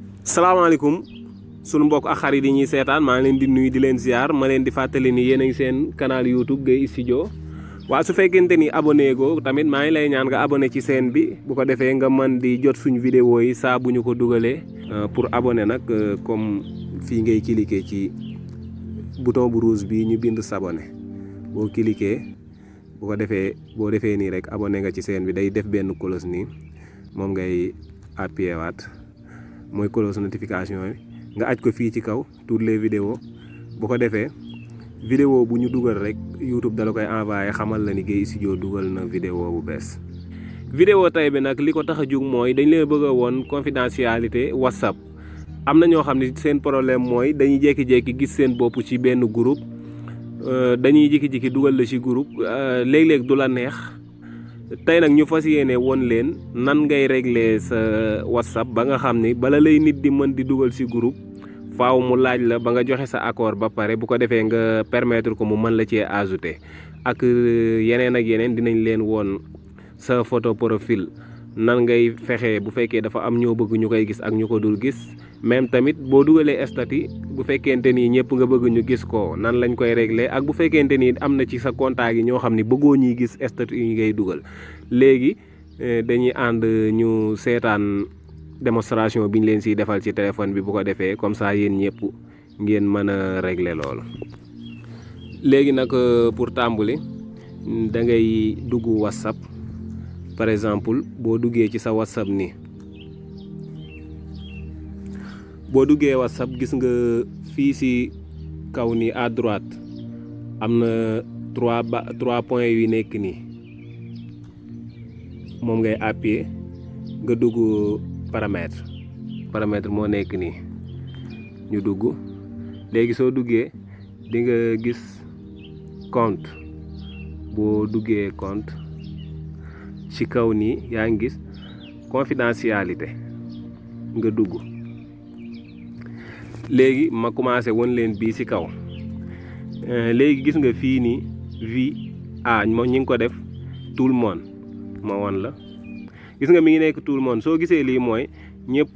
salaamaaleykum sunu mbokk ak xarit yi ñuy seetaan maa ngi leen di nuyu di leen ziar ma leen di fàttali ni yéen a ngi seen canal YouTube Gueye Studio waa su fekkente ni abonné go tamit maa ngi lay ñaan nga abonné ci chaîne bi bu ko defee nga mën di jot suñu vidéo yi saa bu ñu ko dugalee. Pour abonné nag comme fii ngay cliquer ci bouton bu rouge bi ñu bind s'abonner boo cliquer bu ko defee boo defee nii rek abonné nga ci chaîne bi day def benn cloche nii moom ngay appuyer waat mooy cloche notification yi nga aj ko fii ci kaw toutes les vidéos bu ko defee vidéo bu ñu dugal rek YouTube dala koy envoyé xamal la ni Gueye Studio dugal na vidéo bu bees. vidéo tey bi nag li ko tax a jug mooy dañ leen bëgg a woon confidentialité WhatsApp am na ñoo xam ne seen problème mooy dañuy jékki-jékki gis seen bopp ci benn groupe dañuy jékki-jékki dugal la ci groupe léeg-léeg du la neex. tey nag ñu fas yéene woon leen nan ngay régler sa WhatsApp ba nga xam ni bala lay nit di mën di dugal ci groupe faaw mu laaj la ba nga joxe sa accord ba pare bu ko defee nga permettre ko mu mën la cee ajouter ak yeneen ak yeneen dinañ leen woon sa photo profil nan ngay fexe bu fekkee dafa am ñoo bëgg ñu koy gis ak ñu ko dul gis même tamit boo dugalee statut bu fekkente ni ñëpp nga bëgg ñu gis ko nan lañ koy régler ak bu fekkente ni am na ci sa contact yi ñoo xam ni bëggoo ñuy gis statut yi ngay dugal léegi dañuy ànd ñu seetaan démonstration bi ñu leen siy defal ci téléphone bi bu ko defee comme ça yéen ñëpp ngeen mën a régler loolu. léegi nag pour tàmbali da ngay dugg WhatsApp par exemple boo duggee ci sa WhatsApp nii boo duggee WhatsApp gis nga fii ci kaw nii à droite am na trois points yu nekk nii moom ngay appuyer nga dugg paramètre moo nekk nii ñu dugg léegi soo duggee di nga gis compte boo duggee compte ci kaw nii yaa ngi gis confidentialité nga dugg léegi ma commencé won leen bii ci kaw léegi gis nga fii nii vie moom ñi ngi ko def tout le monde ma won la gis nga mi ngi nekk tout le monde soo gisee lii mooy ñëpp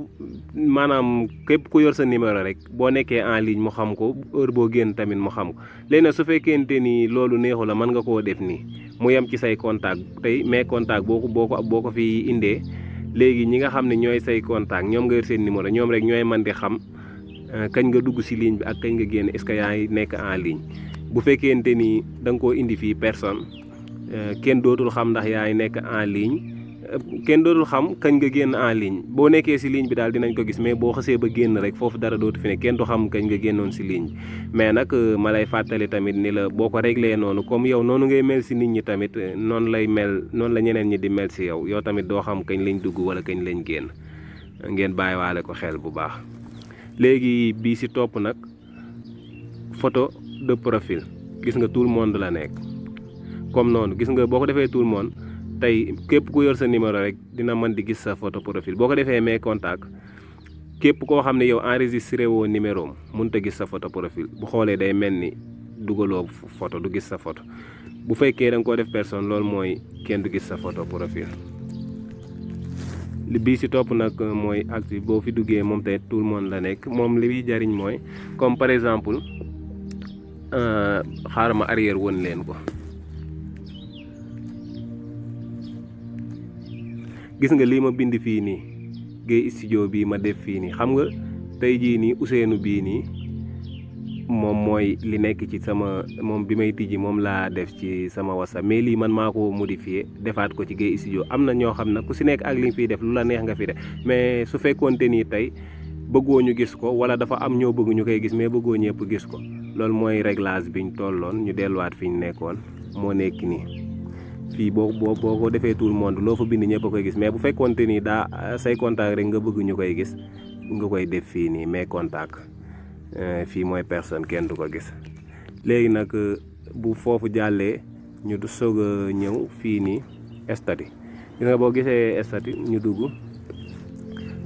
maanaam képp ku yor sa numéro rek boo nekkee en ligne mu xam ko heure boo génn tamit mu xam ko léegi nag su fekkente ni loolu neexu la mën nga koo def nii mu yem ci say contact tey mais contact boo ko fi indee léegi ñi nga xam ne ñooy say contact ñoom nga yor seen numéro ñoom rek ñooy mën di xam kañ nga dugg ci ligne bi ak kañ nga génn est-ce que yaa ngi nekk en ligne bu fekkente ni da nga koo indi fii personne kenn dootul xam ndax yaa ngi nekk en ligne kenn dootul xam kañ nga génn en ligne boo nekkee ci ligne bi daal dinañ ko gis mais boo xasee ba génn rek foofu dara dootu fi ne kenn du xam kañ nga génnoon ci ligne bi mais nag ma lay fàttali tamit ni la boo ko réglé noonu comme yow noonu ngay mel ci nit ñi tamit noonu la ñeneen ñi di mel ci yow tamit doo xam kañ lañ dugg wala kañ lañ génn ngeen bàyyiwaale ko xel bu baax. léegi bii ci topp nag photo de profil gis nga tout le monde la nekk comme noonu gis nga boo ko defee tout le monde tey képp ku yor sa numéro rek dina mën di gis sa photo profil boo ko defee mes contacts képp koo xam ne yow enregistré woo numéro am mënut a gis sa photo profil bu xoolee day mel ni dugaloo photo du gis sa photo bu fekkee da nga koo def personne loolu mooy kenn du gis sa photo profil. li bii ci topp nag mooy active boo fi duggee moom tey tout le monde la nekk moom li muy jariñ mooy comme par exemple xaaral ma arrière woon leen ko. gis nga lii ma bind fii nii Gueye Studio bii ma def fii nii xam nga tey jii nii Ousseynou bii nii moom mooy li nekk ci sama moom bi may tijji moom laa def ci sama WhatsApp mais lii man maa ko modifié defaat ko ci Gueye Studio am na ñoo xam nag ku ci nekk ak li nga fiy def lu la neex nga fi def mais su fekkoonte nii tey bëggoo ñu gis ko wala dafa am ñoo bëgg ñu koy gis mais bëggoo ñëpp gis ko loolu mooy réglage biñ tolloon ñu delluwaat fi ñu nekkoon moo nekk nii. fii boo ko defee tout le monde loo fa bind ñëpp a koy gis mais bu fekkoonte ni daa say contact rek nga bëgg ñu koy gis nga koy def fii nii mais contact fii mooy personne kenn du ko gis. léegi nag bu foofu jàllee ñu du soog a ñëw fii nii statut gis nga boo gisee statut ñu dugg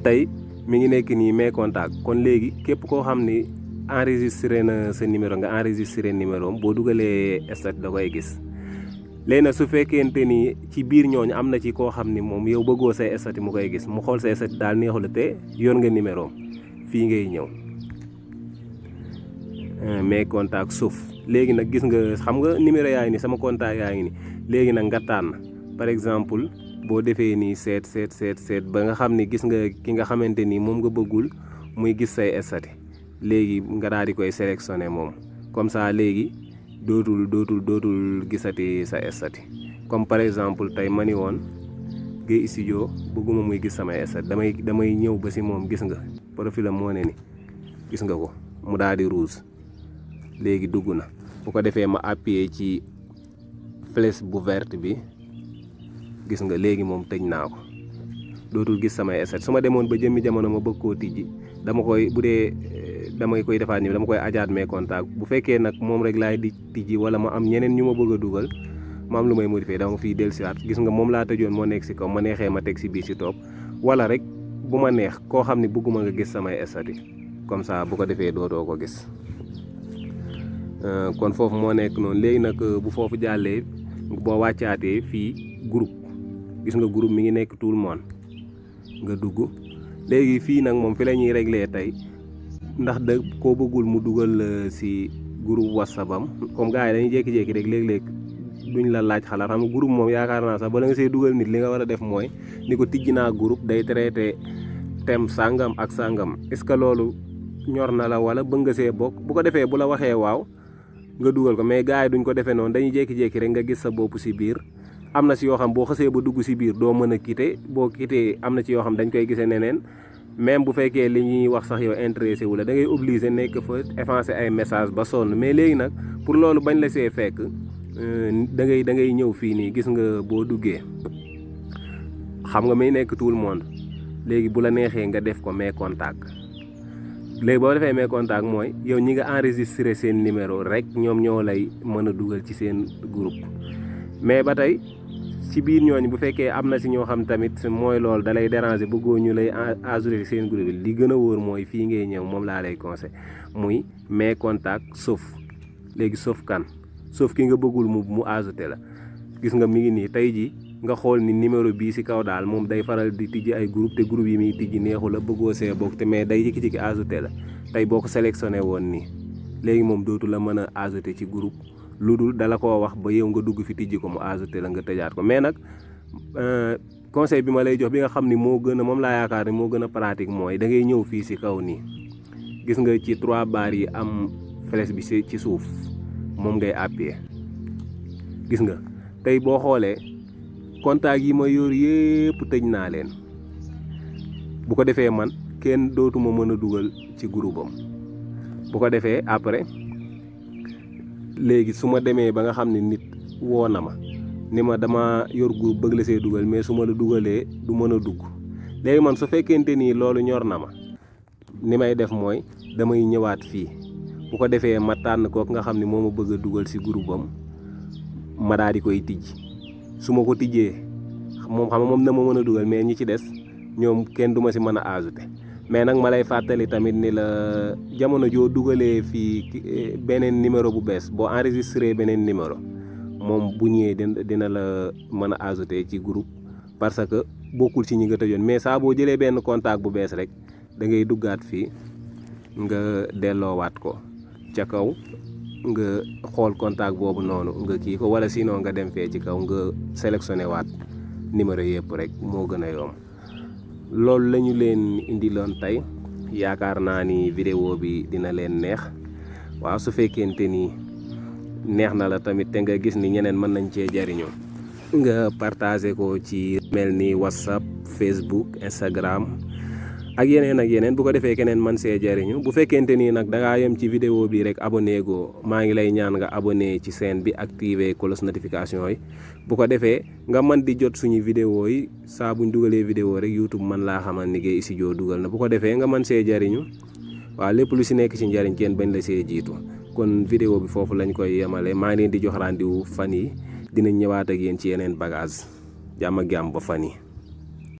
tey mi ngi nekk nii mais contact kon léegi képp koo xam ni enregistré na sa numéro nga enregistré numéro am boo dugalee statut da koy gis. léegi nag su fekkente ni ci biir ñooñu am na ci koo xam ni moom yow bëggoo say statut mu koy gis mu xool say statut daal neexul te yor nga numéro am fii ngay ñëw mes contacts sauf léegi nag gis nga xam nga numéro yaa ngi ni sama contact yaa ngi ni léegi nag nga tànn par exemple boo defee nii seet ba nga xam ni gis nga ki nga xamante ni moom nga bëggul muy gis say statut léegi nga daal di koy sélectionné moom comme ça léegi dootul gisati sa statut comme par exemple tey ma ni woon Gueye Studio bëgguma muy gis samay statut damay ñëw ba si moom gis nga profil am moo ne ni gis nga ko mu daal di rouge léegi dugg na bu ko defee ma appuyer ci flèche bu verte bi gis nga léegi moom tëj naa ko dootul gis samay statut su ma demoon ba jëmmi jamono ma bëgg koo tijji dama koy bu dee damay koy defaat ni dama koy ajaat mes contacts bu fekkee nag moom rek laay di tijji wala ma am ñeneen ñu ma bëgg a dugal ma am lu may modifier dama fiy dellusiwaat gis nga moom laa tëjoon moo nekk si kaw ma neexee ma teg si bii si topp wala rek bu ma neex koo xam ne bëgguma nga gis samay statut comme ça bu ko defee dootoo ko gis kon foofu moo nekk noonu léegi nag bu foofu jàllee boo wàccaatee fii groupe gis nga groupe mi ngi nekk tout le monde nga dugg léegi fii nag moom fi la ñuy régler tey ndax da koo bëggul mu dugal si groupe whatsapp am comme gars yi dañuy jékki-jékki rek léeg-léeg duñ la laaj xalaat xam nga groupe moom yaakaar naa sax bala nga see dugal nit li nga war a def mooy ni ko tijji naa groupe day traité thème sàngam ak sàngam est-ce que loolu ñor na la wala bëgg nga see bokk bu ko defee bu la waxee waaw nga dugal ko mais gars yi duñ ko defee noonu dañuy jékki-jékki rek nga gis sa bopp si biir am na si yoo xam boo xasee ba dugg si biir doo mën a quitter boo quitter am na ci yoo xam dañ koy gisee neneen même bu fekkee li ñuy wax sax yow intéressé wu la da ngay obligé nekk fa effacer ay message ba sonn mais léegi nag pour loolu bañ la see fekk da ngay ñëw fii nii gis nga boo duggee xam nga may nekk tout le monde léegi bu la neexee nga def ko mes contacts léegi boo defee mes contacts mooy yow ñi nga enregistré seen numéro rek ñoom ñoo lay mën a dugal ci seen groupe mais ba tey ci biir ñooñu bu fekkee am na si ñoo xam tamit mooy loolu da lay déranger bëggoo ñu lay ajouter seen groupe bi li gën a wóor mooy fii ngay ñëw moom laa lay conseil muy mes contacts sauf léegi sauf kan sauf ki nga bëggul mu ajouter la gis nga mi ngi nii tey ji nga xool ni numéro bii si kaw daal moom day faral di tijji ay groupe te groupe yi muy tijji neexu la bëggoo see bokk te mais day jékki-jékki ajouter la tey boo ko sélectionné woon nii léegi moom dootu la mën a ajouter ci groupe lu dul dala koo wax ba yow nga dugg fi tijji ko mu ajouté la nga tëjaat ko mais nag conseil bi ma lay jox bi nga xam ni moo gën a moom laa yaakaar ni moo gën a pratique mooy da ngay ñëw fii si kaw nii gis nga ci 3 barres yi am flèche bi ci suuf moom ngay appuyer gis nga tey boo xoolee contact yi ma yor yépp tëj naa leen bu ko defee man kenn dootuma mën a dugal ci groupe am bu ko defee après léegi su ma demee ba nga xam ne nit woo na ma ni ma dama yor groupe bëgg la see dugal mais su ma la dugalee du mën a dugg léegi man su fekkente ni loolu ñor na ma ni may def mooy damay ñëwaat fii bu ko defee ma tànn kook nga xam ne moo ma bëgg a dugal si groupe am ma daal di koy tijji su ma ko tijjee moom xam nga moom na ma mën a dugal mais ñi ci des ñoom kenn du ma si mën a ajouter mais nag ma lay fàttali tamit ni la jamono joo dugalee fii beneen numéro bu bees boo enregistré beneen numéro moom bu ñëwee dina la mën a ajouter ci groupe parce que bokkul ci ñi nga tëjoon mais saa boo jëlee benn contact bu bees rek da ngay duggaat fii nga delloowaat ko ca kaw nga xool contact boobu noonu nga kii ko wala sinon nga dem fee ci kaw nga sélectionné waat numéro yëpp rek moo gën a yomb. loolu la ñu leen indiloon tey yaakaar naa ni vidéo bi dina leen neex waaw su fekkente ni neex na la tamit te nga gis ni ñeneen mën nañ cee jariñoo nga partagé ko ci mel ni WhatsApp Facebook Instagram ak yeneen bu ko defee keneen man see jariñu bu fekkente ni nag da ngaa yem ci vidéo bi rek abonné go maa ngi lay ñaan nga abonné ci chaîne bi activer cloche notification yi bu ko defee nga mën di jot suñu vidéo yi saa buñ dugalee vidéo rek YouTube man laa xamal ni Gueye Studio dugal na bu ko defee nga mën see jariñu waaw lépp lu si nekk ci njariñ kenn bañ la see jiitu kon vidéo bi foofu lañ koy yemale maa ngi leen di jox rendez-vous fan yi dinañ ñëwaat ak yéen ci yeneen bagage jàmm ak jàmm ba fan yi